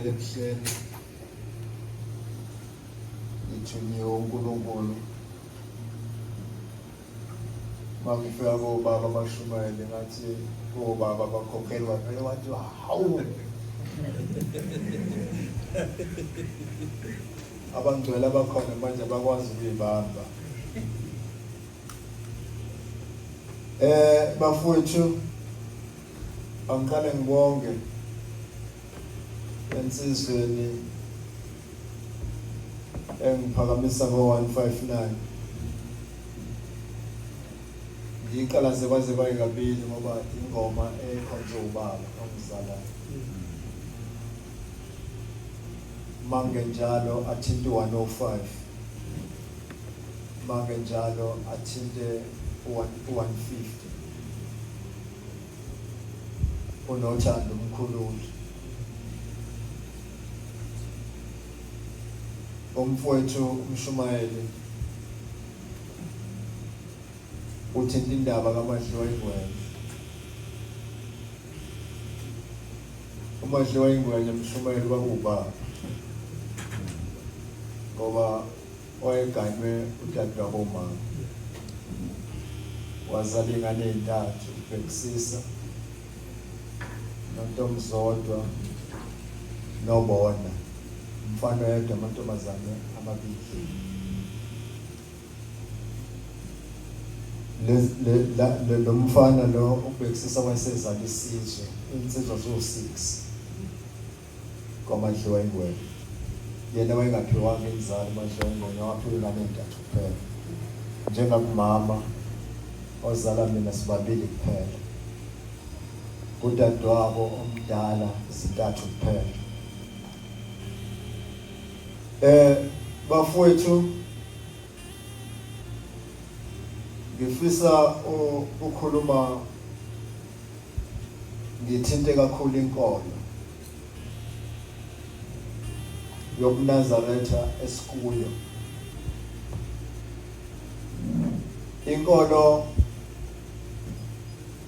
Ebuhleni ngithunyiwe uNkulunkulu mangifika kobaba bashumayele ngathi kobaba bakhokheli bavele wathi hawu abangcwele abakhona manje abakwazi ukuyibamba eh bafowethu angiqale ngibonge ensizweni engiphakamisa ngo-159 ngiyiqalaze kwaze kwayikabili ngoba ingoma ekhonjwe ubaba ongizalayo mangenjalo athinte u-105 mangenjalo athinte u-150 unothando umkhululi umfowethu umshumayeli uthinta indaba kaMadliwa ingwenya uMadliwa ingwenya umshumayeli kwakuwubaba ngoba Wayeganwe udadewabo mama. Wazala ingane ezintathu, uBhekisisa, noNtombizodwa, noBona. Umfana oyedwa amantombazane amabili. Lo mfana lo uBhekisisa wayesezala isizwe, insizwa ziwu-six. Kwamadliwa ingwenya. Yena wayengaphiwanga inzalo uMadliwa ingwenya waphiwa ingane ezintathu kuphela. Njengakumama ozala mina sibabili kuphela. Kudadewabo omdala zintathu kuphela. Eh bafowethu ngifisa ukukhuluma ngithinte kakhulu inkolo yobuNazaretha esikuyo. Inkolo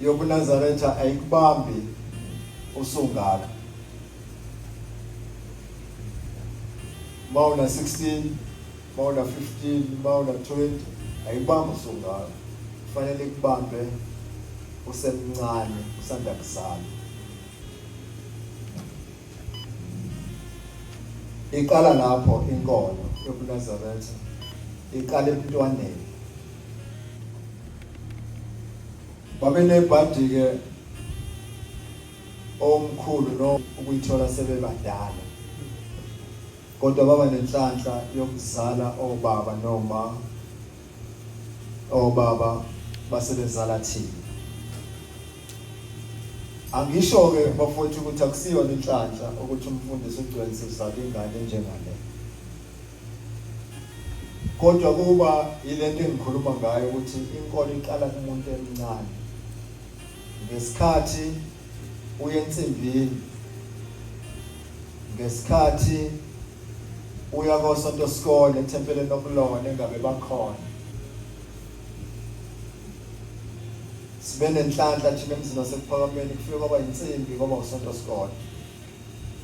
yobuNazaretha ayikubambi usungaka. Mawuna 16, mawuna 15, mawuna 20 ayikubambi usungaka. Kufanele ikubambe usemncane usanda kuzalwa. Iqala lapho inkolo yobuNazaretha iqala ebuntwaneni. Babenebhadi-ke omkhulu no ukuyithola sebebadala. Kodwa baba nenhlanhla yokuzala obaba noma Obaba basebezala thina. Angisho-ke bafowethu ukuthi akusiyona inhlanhla ukuthi umfundisi uGcwensi uzala ingane enjengale. Kodwa kuba yilento engikhuluma ngayo ukuthi inkolo iqala kumuntu emncane. Ngesikhathi uye ensimbini, ngesikhathi Uya kosonto sikole ethempeleni lokulona engabe bakhona. Sibe nenhlanhla thina emzini waseKuphakameni kufike kwaba insimbi kwaba usonto sikole.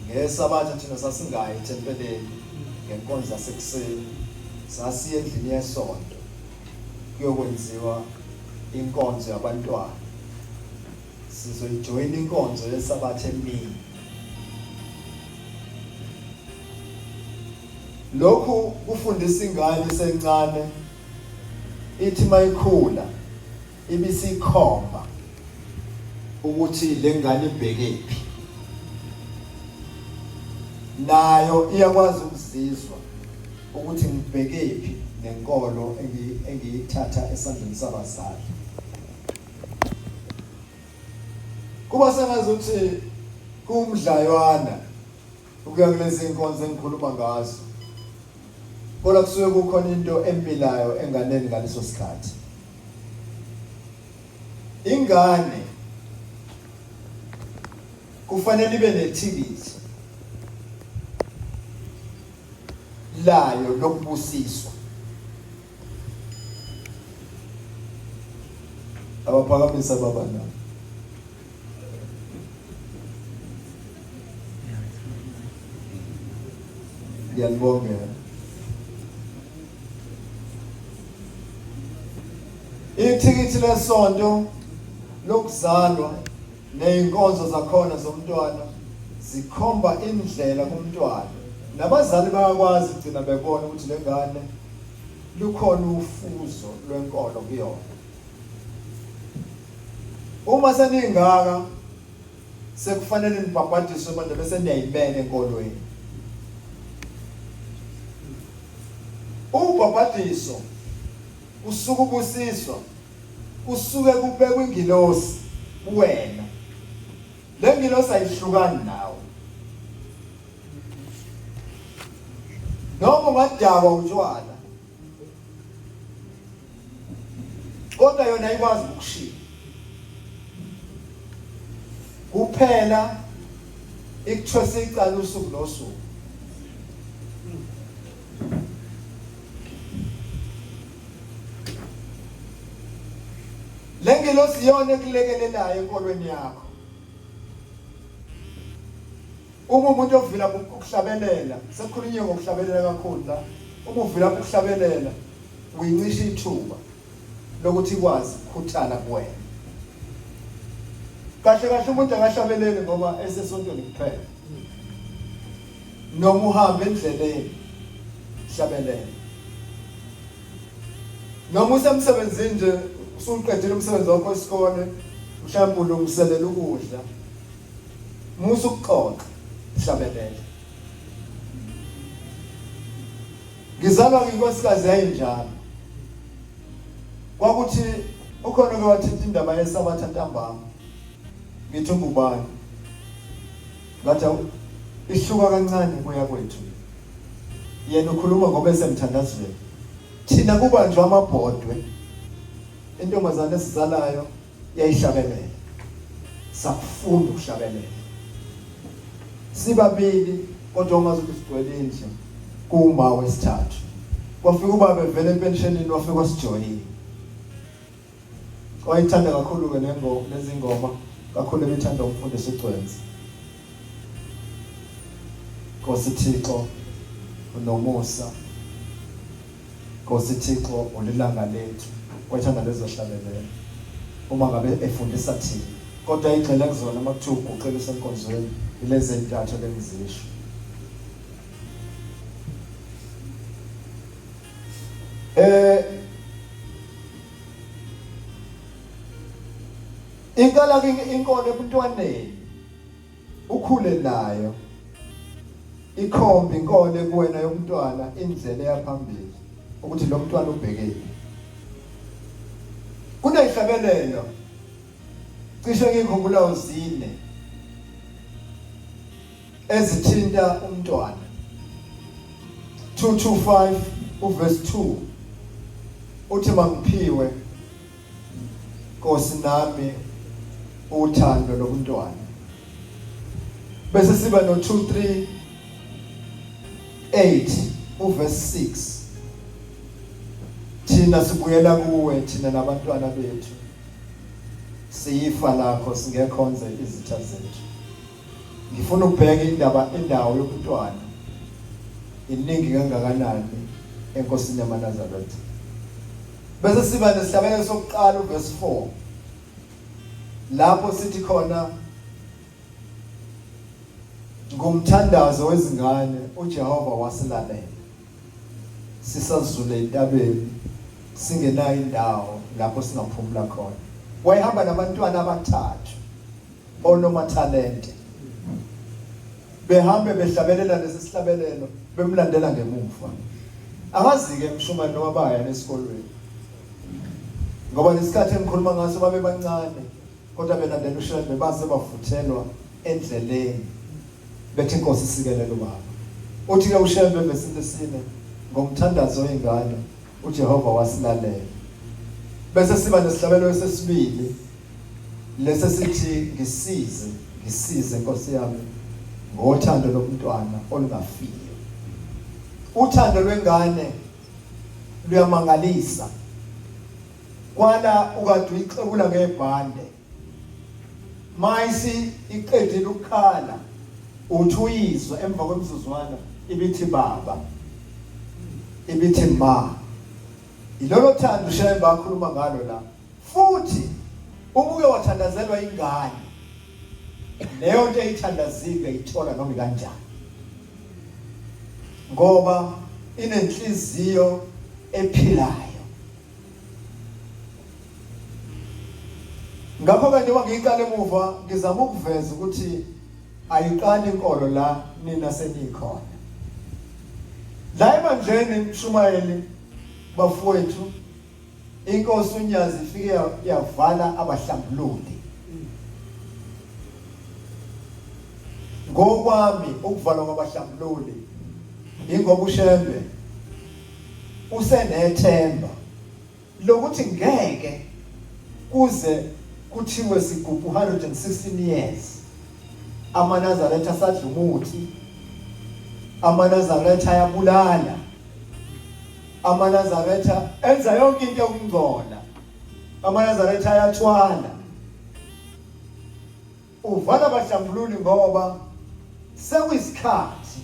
NgeSabatha thina sasingayi ethempeleni ngenkonzo yasekuseni. Sasiye endlini yesonto kuyokwenziwa inkonzo yabantwana. Sizoyijoyina inkonzo yeSabatha emini. Lokhu kufundisa ingane isencane ithi mayikhula ibisikhomba ukuthi lengane ibhekephi. Nayo iyakwazi ukuzizwa ukuthi ngibhekephi nenkolo engiyithatha esandleni sabazali. Kuba sengazuthi kuwumdlaywana ukuya kulezi nkonzo engikhuluma ngazo. Kodwa kusuke kukhona into emilayo enganeni ngaleso sikhathi. Ingane kufanele ibe nethikithi layo lokubusiswa. Abaphakamisa baba na. Ngiyanibongela. Ithikithi lesonto lokuzalwa nezinkonzo zakhona zomntwana zikhomba indlela kumntwana. Nabazali bayakwazi ukugcina bebona ukuthi lengane lukhona ufuzo lwenkolo kuyona. Uma seningaka sekufanele nibhabhadiswe manje bese niyayimela enkolweni. Ubhabhadiso usuke ubusiswa kusuke kubekwa ingilosi kuwena. Le ngilosi ayihlukani nawe. Noma ungadakwa utshwala kodwa yona ayikwazi ukushiya kuphela ikuthwesa icala usuku nosuku. Le ngilosi iyona ekulekelelayo enkolweni yakho. Uma umuntu ovila ukuhlabelela, sekukhulunyiwe ngokuhlabelela kakhulu la, uma uvila ukuhlabelela uyincisha ithuba lokuthi ikwazi ukukhuthala kuwena. Kahle kahle umuntu akahlabeleli ngoba esesontweni kuphela. Noma uhamba endleleni hlabelela. Noma usemsebenzini nje usuqedile umsebenzi wakho wesikole mhlawumbe ulungiselela ukudla. Musa ukuxoxa, hlabelela. Ngizalwa nginkosikazi yayinjalo. Kwakuthi ukhona oke wathinta indaba yeSabatha ntambama. Ngithi ungubani? Ngathi ihluka kancane kuya kwethu. Yena ukhuluma ngoba esemthandazweni. Thina kubanjwa amabhodwe. Intombazane esizalayo yayihlabelela. Sakufunda ukuhlabelela. Sibabili kodwa ungazi ukuthi sigcwele indlu kuma wesithathu. Kwafika ubaba evela empensionini wafika wasijoyina. Wayithanda kakhulu-ke lezi ngoma kakhulu ebithanda umfundisi uGcwenzi. Nkosi Thixo unomusa. Nkosi Thixo ulilanga lethu. Wayithanda lezo hlabelelo uma ngabe efundisa thina. Kodwa igxile kuzona uma kuthiwa uguqela usenkonzweni ilezi ezintathu ebengizisho. Eh Iqala ke inkolo ebuntwaneni ukhule nayo ikhomba inkolo kuwena yomntwana indlela eyaphambili ukuthi lo mntwana ubhekephi. Kunezihlabelelo cishe ngikhumbula uzine ezithinta umntwana 225 uverse 2 uthi mangiphiwe Nkosi nami uthando lobuntwana bese siba no 2 3 8 uverse 6 thina sibuyela kuwe thina nabantwana bethu siyifa lakho singekhonze izitha zethu. Ngifuna ukubheka indaba indawo yobuntwana iningi kangakanani enkosini yamaNazaretha. Bese siba nesihlabelelo sokuqala uverse 4 lapho sithi khona ngomthandazo wezingane uJehova wasilalela sisazule entabeni singenayo indawo lapho singaphumula khona. Wayehamba nabantwana abathathu onomathalente behambe behlabelela lesi sihlabelelo bemlandela ngemuva. Angazi-ke mshumayeli noma baya esikolweni ngoba lesikhathi engikhuluma ngaso babebancane kodwa belandela uShembe baze bavuthelwa endleleni bethi inkosi isikelele ubaba. Uthi-ke uShembe evesini lesine ngomthandazo wey'ngane uJehova wasilalela. Bese siba nesihlabelo sesibili lesi sithi ngisize ngisize Nkosi yami ngothando lomntwana olungafiyo. Uthando lwengane luyamangalisa. Kwala ukade uyixebula ngebhande. Mayisi iqedile ukukhala. Uthi uyizwa emva kwemizuzwana ibithi baba, ibithi ma. Ilolo thando uShembe akhuluma ngalo la. Futhi uma uke wathandazelwa ingane, leyo nto eyithandazile uyithola noma kanjani. Ngoba inenhliziyo ephilayo. Ngakho-ke njengoba ngiyiqala emuva ngizama ukuveza ukuthi ayiqali inkolo la nina senikhona. La ebandleni mshumayeli bafowethu inkosi uNyazi ifike yavala abahlambululi. Ngokwami ukuvalwa kwabahlambululi ingoba uShembe usenethemba lokuthi ngeke kuze kuthiwe sigubhu 116 years amaNazaretha asadla umuthi, amaNazaretha ayabulala, amaNazaretha enza yonke into yokungcola, amaNazaretha ayathwala. Uvala bahlambululi ngoba sekuyisikhathi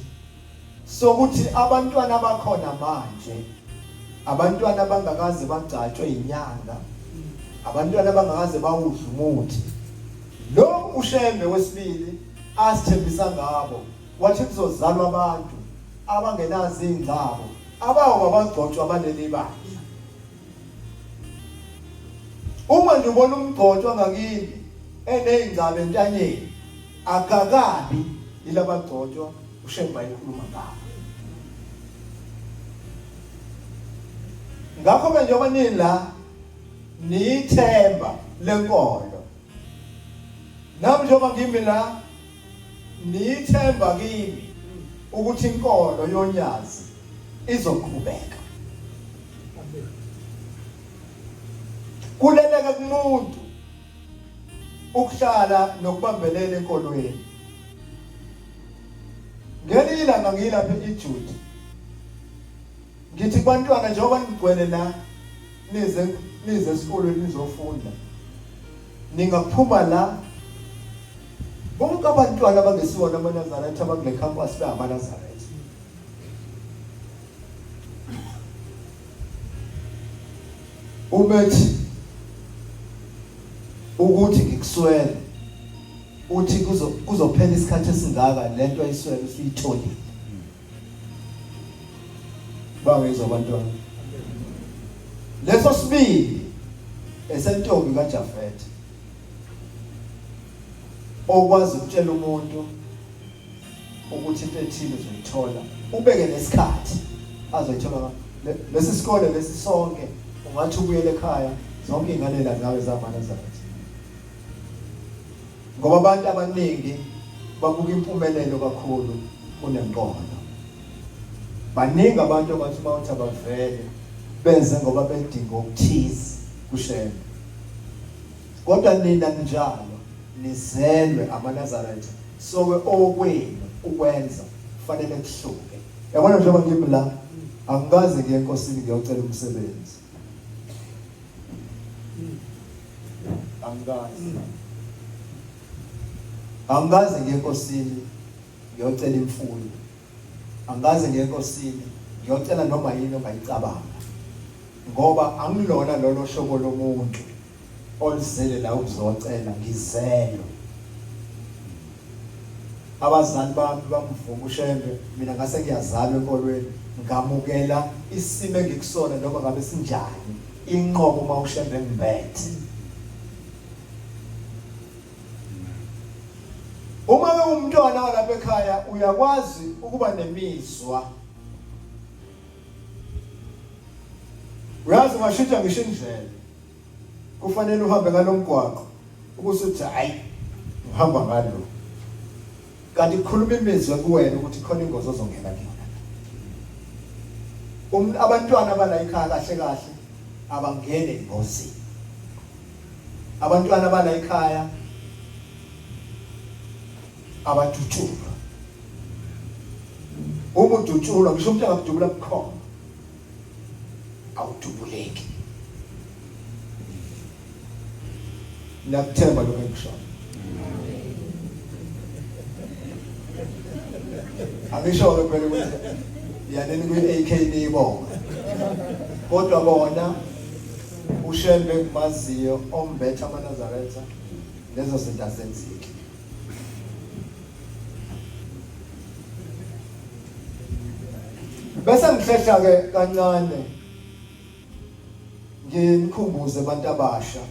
sokuthi abantwana abakhona manje, abantwana abangakaze bagcatshwe yinyanga, abantwana abangakaze bawudle umuthi, lo uShembe wesibili asithembisa ngabo, wathi kuzozalwa abantu abangenazo izingcabo, abawo abagcotshwa baleli bandla. Uma nje ubona umgcotshwa ngakini eney'ngcaba entanyeni, akakabi yilabagcotshwa uShembe ayekhuluma ngabo. Ngakho-ke njengoba nila niyithemba lenkolo, nami njengoba ngimi la niyithemba kimi ukuthi inkolo yoNyazi izoqhubeka. Kuleleke kumuntu ukuhlala nokubambelela enkolweni. Ngelinye ilanga ngiyilapha eJudi ngithi kubantwana njengoba nigcwele la nize nize esikolweni nizofunda ningaphuma la bonke abantwana abangesiwona amaNazaretha abakule campus bengamaNazaretha. Ubethi ukuthi ngikuswele uthi kuzophela isikhathi esingaka lento ayiswele usuyitholile. Bangizwa abantwana. Leso sibili esentombi kaJafethe okwazi ukutshela umuntu ukuthi into ethile uzoyithola ubeke nesikhathi azoyithola lesi sikole lesi sonke ungathi ubuyele ekhaya zonke iy'ngane la zabe zamanazaretha ngoba abantu abaningi babuka impumelelo kakhulu kunenkolo. Baningi abantu abathi uma uthi abavele beze ngoba bedinga okuthize kuShembe. Kodwa nina ninjalo nizelwe amaNazaretha soke okwenu ukwenza kufanele kuhluke. Yabona njengoba ngimi la angikaze ngiye enkosini ngiyocela umsebenzi. Angikaze. Angikaze ngiye enkosini ngiyocela imfuyo. Angikaze ngiye enkosini ngiyocela noma yini ongayicabanga. Ngoba angilona lolo hlobo lomuntu oluzele la ukuzocela, ngizelwe. Abazali bami bamvuma uShembe, mina ngase ngiyazalwa enkolweni, ngamukela isimo engikusona noma ngabe sinjani, inqobo uma uShembe engibethe. Uma ke umntwana walapha ekhaya uyakwazi ukuba nemizwa. Uyazi ungashintsha ngisho indlela. Kufanele uhambe ngalomgwaqo ukusuthi hayi ngihamba ngalo. Kanti kukhuluma imizwa kuwena ukuthi khona ingozi ozongena kuyona. Um abantwana abala ekhaya kahle kahle abangene engozini. Abantwana bala ekhaya abadutshulwa. Uma udutshulwa ngisho umuntu angakudubula bukhoma awudubuleki. Ngiyakuthemba lokho engikushoyo. Angisho-ke phela ukuthi yanini kwi-AK niyibonga. Kodwa bona uShembe engimaziyo ombetha amaNazaretha lezo zinto azenzeki. Bese ngihlehla ke kancane nginikhumbuze abantu abasha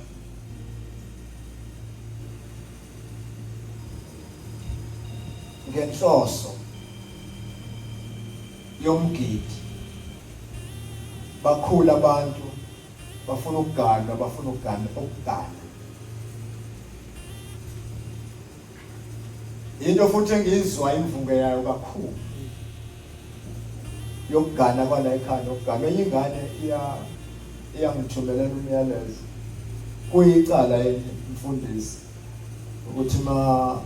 ngenhloso yomgidi bakhula abantu bafuna ukuganwa bafuna ukugana ukugana into futhi engizwa imvunge yayo kakhulu yokugana kwala ekhaya nokugana enye ingane iya iyangithumelela umyalezo kuyicala yini mfundisi ukuthi ma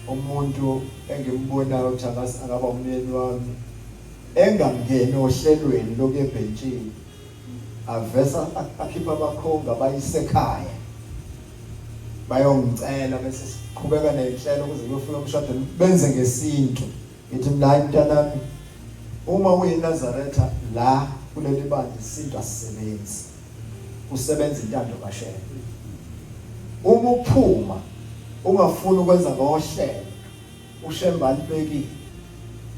umuntu engimbonayo ukuthi angaba umyeni wami engangeni ohlelweni lokuya ebhentshini avesa akhipha abakhongi abayise ekhaya bayongicela bese siqhubeka nenhlelo kuze kuyofika umshadweni benze ngesintu ngithi mina hayi mntanami uma uyiNazaretha la kuleli bandla isintu asisebenzi kusebenza intando kaShembe uma uphuma ungafuni ukwenza ngohlelo uShembe alibekile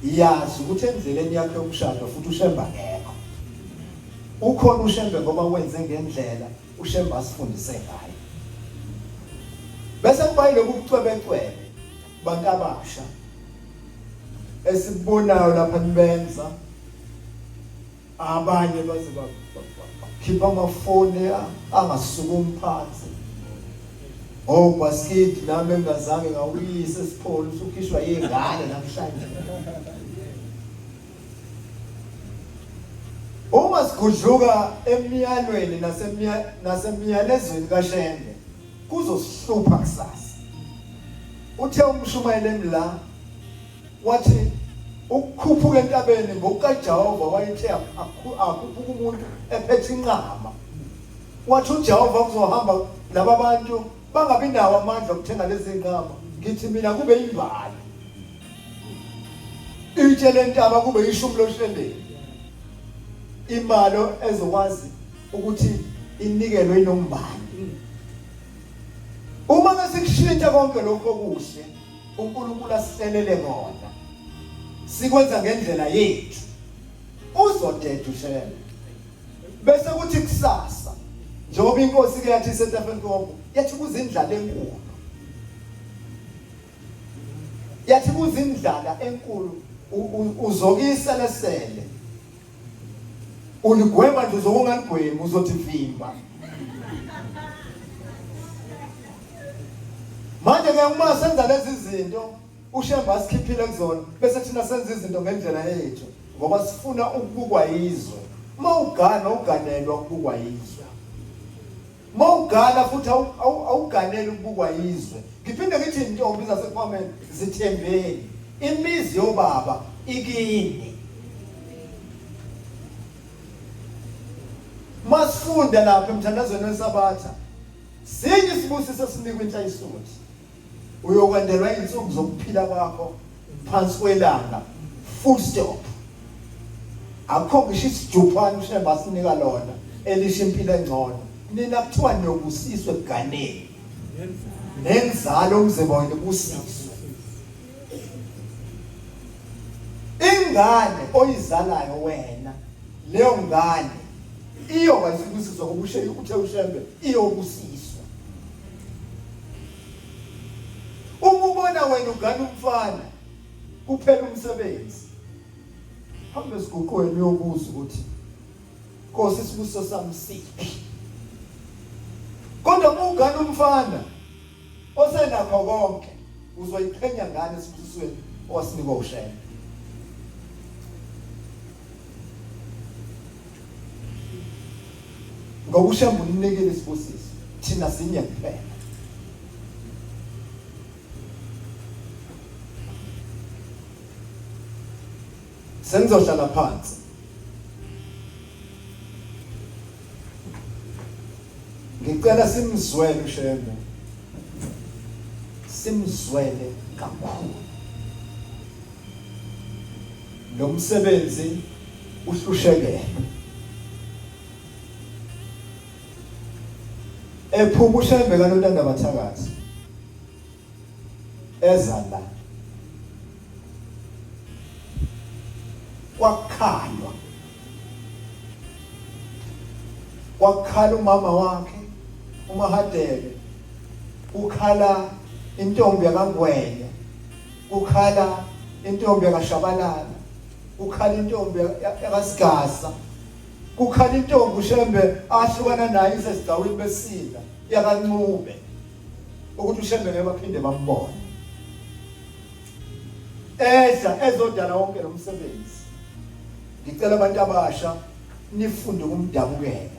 yazi ukuthi endleleni yakhe yomshado futhi uShembe akekho ukhona uShembe ngoba wenze ngendlela uShembe asifundise ngayo bese kuba yilobu bucwebecwebe bantu abasha esibubonayo lapha nibenza abanye baze bakhipha amafoni angasukumi phansi Oh basket nami engazange ngawuyisa esipholo usukhishwa yingane namhlanje. Uma sigudluka emyalweni nasemyalezweni kaShembe kuzosihlupha kusasa. Uthe umshumayeli emla wathi ukukhuphuka entabeni ngokukaJehova wayethe akhuphuka umuntu ephethe inqama. Wathi uJehova kuzohamba laba bantu bangabi nawo amandla okuthenga lezi nqama. Ngithi mina kube imbali. Itshe lentaba kube ishumi losheleni. Imali ezokwazi ukuthi inikelwe inombani. Uma besikushintsha konke lokho okuhle uNkulunkulu asihlelele kona sikwenza ngendlela yethu uzodeda uShembe bese kuthi kusasa njengoba inkosi ke yathi isetafenkomo yathi kuzindlala enkulu yathi kuzindlala enkulu uzokiselesele uligwema nje uzokungaligwemi uzothi vimba manje ke uma senza lezi zinto uShembe asikhiphile kuzona bese thina senza izinto ngendlela yethu ngoba sifuna ukubukwa yizwe uma ugana uganelwa ukubukwa yizwe uma ugana futhi awuganeli ukubukwa yizwe ngiphinde ngithi intombi zasekhwameni zithembeni imizi yobaba ikini masifunda lapha emthandazweni wesabatha sinye isibusiso esinikwa inhlayisuthi uyokwendelwa izinsuku zokuphila kwakho phansi kwelanga full stop akukho ngisho isijuphane uShembe asinika lona elisho impilo engcono nina kuthiwa niyobusiswa ekuganeni nenzalo umzimba wenu ubusiswe ingane oyizalayo wena leyo ngane iyoba isibusiso ngoba uthe uShembe iyobusiswa Uma ubona wena ugana umfana kuphela umsebenzi. Hambe esiguqweni uyobuza ukuthi Nkosi isibusiso sami siphi? Kodwa uma ugana umfana osenakho konke uzoyiqhenya ngani esibusisweni owasinikwa uShembe. Ngoba uShembe uninikile isibusiso, thina sinye kuphela. Sengizohlala phansi. Ngicela simzwele uShembe. Simzwele kakhulu. Lo msebenzi uhlushekele. Ephuma uShembe kaNontanda bathakathi. Eza la. Kwakhalwa. Kwakhala umama wakhe uMahadebe. Kukhala intombi yakaNgwenya. Kukhala intombi yakaShabalala. Kukhala intombi yakaSigasa. Kukhala intombi uShembe ahlukana naye isesigcawini besila yakaNcube. Ukuthi uShembe ngeke baphinde bambone. Eza ezodala wonke lo msebenzi. Ngicela abantu abasha nifunde ukumdabukela.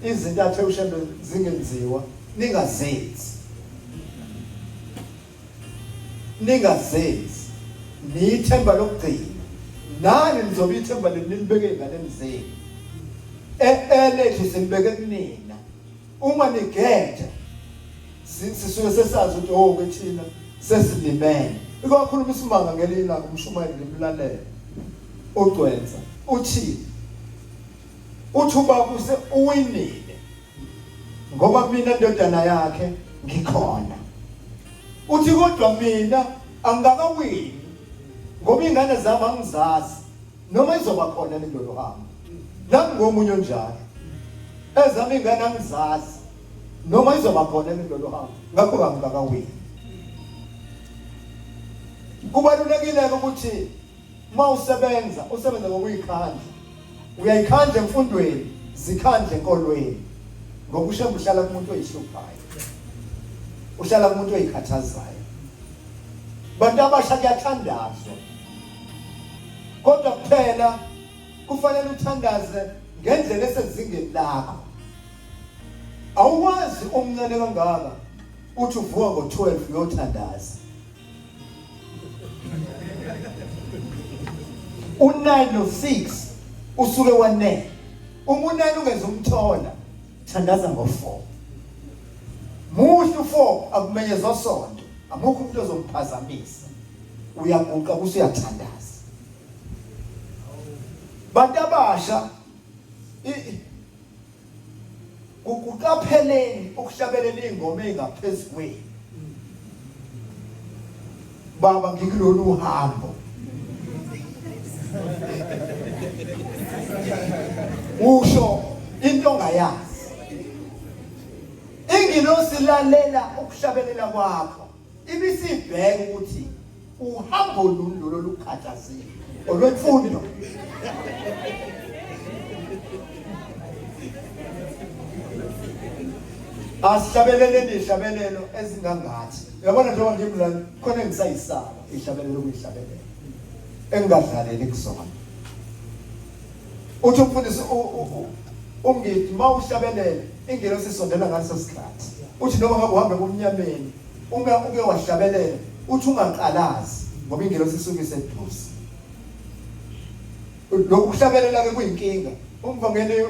Izinto athe uShembe zingenziwa ningazenzi. Ningazenzi. Niyithemba lokugcina. Nani nizobe ithemba lenu nilibeke ezinganeni zenu. Elethu silibeke kunina. Uma nigeja sisuke sesazi ukuthi oh ke thina sesilimele. Ikwakhuluma isimanga ngelinye ilanga umshumayeli ngimlalela. Ugcwensa uthi uthi ubaba use uwinile ngoba mina ndodana yakhe ngikhona. Uthi kodwa mina angikakawini ngoba ingane zami angizazi noma izoba khona lelo hambo. Nami ngomunye onjalo. Ezami ingane angizazi noma izoba khona lelo hambo ngakho angikakawini. Kubalulekile ukuthi uma usebenza usebenza ngokuyikhandla. Uyayikhandla emfundweni, zikhandle enkolweni. Ngoba uShembe uhlala kumuntu oyihluphayo. Uhlala kumuntu oyikhathazayo. Bantu abasha kuyathandazwa. Kodwa kuphela kufanele uthandaze ngendlela esezingeni lakho. Awukwazi umncane kangaka uthi uvuka ngo-12 uyothandaza. U-9 no-6 usuke wanele. Uma u-9 ungeze umthola, thandaza ngo-4. Muhle u-4 akumenyezwa sonto, amukho umuntu ozomphazamisa. Uyaguqa bese uyathandaza. Bantu abasha Kuqapheleni ukuhlabelela ingoma engaphezu kwenu. Baba ngikulolu hambo. Usho into ongayazi. Ingilosi lalela ukuhlabelela kwakho. Ibisibheka ukuthi uhambo luni lolo lukhathazile olwemfundo. Asihlabeleleni ihlabelelo ezingangathi. Uyabona njengoba ngimlana khona engisayisaba ihlabelelo kuyihlabelela. Engingadlaleli kuzona. Uthi umfundisi uNgidi mawuhlabelela ingelosi isondela ngaleso sikhathi. Uthi noma ngabe uhambe ebumnyameni uma uke wahlabelela uthi ungaqalazi ngoba ingelosi isuke iseduze. Lokhu kuhlabelela ke kuyinkinga. Umvangeli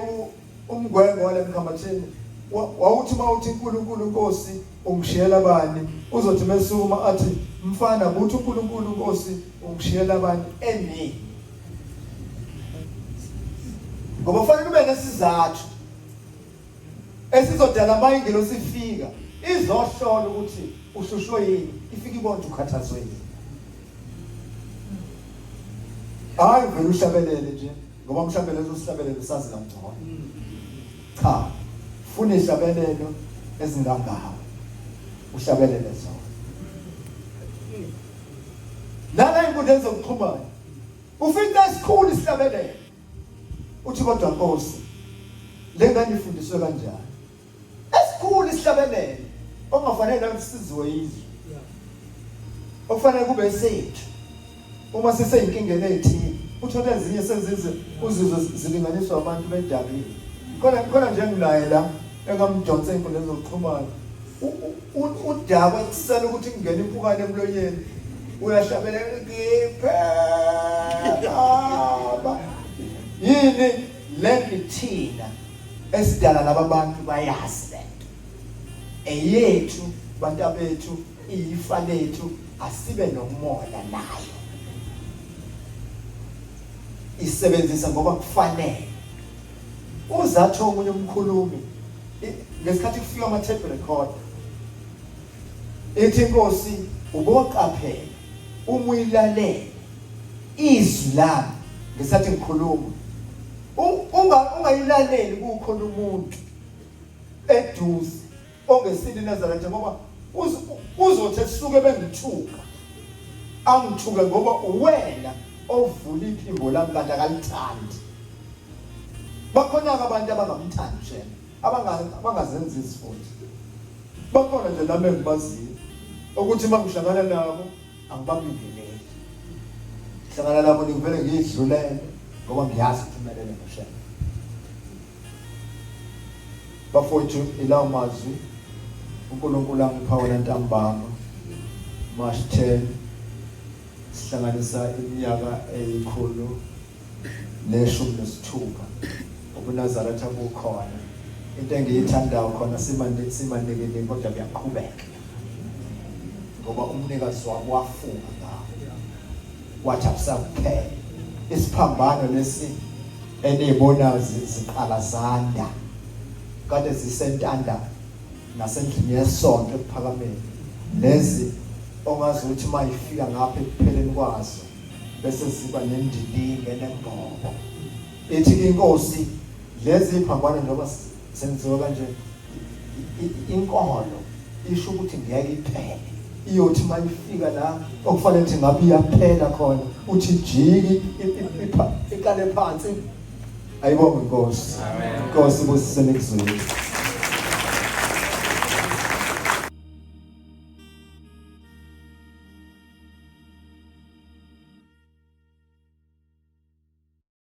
umngwengwe wale mkhambathini wawuthi uma uthi uNkulunkulu Nkosi ungishiyela bani uzothi mesukuma athi mfana buthi uNkulunkulu Nkosi ungishiyela bani eningi ngoba kufanele ube nesizathu esizodala uma ingelosi ifika izohlola ukuthi uhlushwe yini ifike ibone ukuthi ukhathazwe yini hayi vele uhlabelele nje ngoba mhlawumbe leso sihlabelelo sazi kangcono cha funa ihlabelelo ezingangawe uhlabelele zona lana inkundleni zokuxhumana Ufica esikhulu isihlabelelo. Uthi kodwa Nkosi, le ngane ifundiswe kanjani? Esikhulu isihlabelelo okungafanele nathi siziwe izwe. Okufanele kube sethu. Uma siseyinkingeni ezithile, uthole ezinye sezize uzizwe zilinganiswa abantu bedabile. Khona khona nje nginaye la engamdonsa ey'nkundleni zokuxhumana. Udakwa ekusela ukuthi kungena impukane emlonyeni. Uyahlabelela ngiphe baba. Yini le thina esidala laba bantu bayazi lento. Eyethu bantabethu iyifa lethu asibe nomona nayo. Isebenzisa ngoba kufanele. Uzathi omunye umkhulumi ngesikhathi kufika ama tape recorder ithi inkosi uboqaphela uma uyilalele izwi lami ngesikhathi ngikhuluma ungayilaleli kukhona umuntu eduze ongesile iNazaretha ngoba uzothi esuke bengithuka angithuke ngoba uwena ovula iphimbo lami kanti akalithandi. Bakhona-ke abantu abangamthandi uShembe, abangazenzisi futhi. Bakhona nje nami engibaziyo ukuthi uma ngihlangana nabo angibabingeleli. Ngihlangana nabo ngivele ngiyidlulele ngoba ngiyazi ukuthi umelele noShembe. Bafowethu ilawo mazwi uNkulunkulu angipha wona ntambama March 10 sihlanganisa iminyaka eyikhulu neshumi nesithupha ubuNazaretha bukhona. Into engiyithandayo khona simanikiniki kodwa kuyaqhubeka ngoba umnikazi wabo wafunga ngawo wathi akusakuphela isiphambano lesi eniyibona ziqala zanda kade zisentanda nasendlini yesonto ekuphakameni lezi ongazi ukuthi uma ifika ngapha ekupheleni kwazo bese ziba nendilinga enembobo ithi inkosi lezi phambano njengoba senziwa kanje inkolo isho ukuthi ngeke iphele iyothi uma ifika la okufanele ukuthi ngabe iyaphela khona uthi jiki iqale phansi. Ayibonge inkosi. Inkosi ibusise nikuzwile.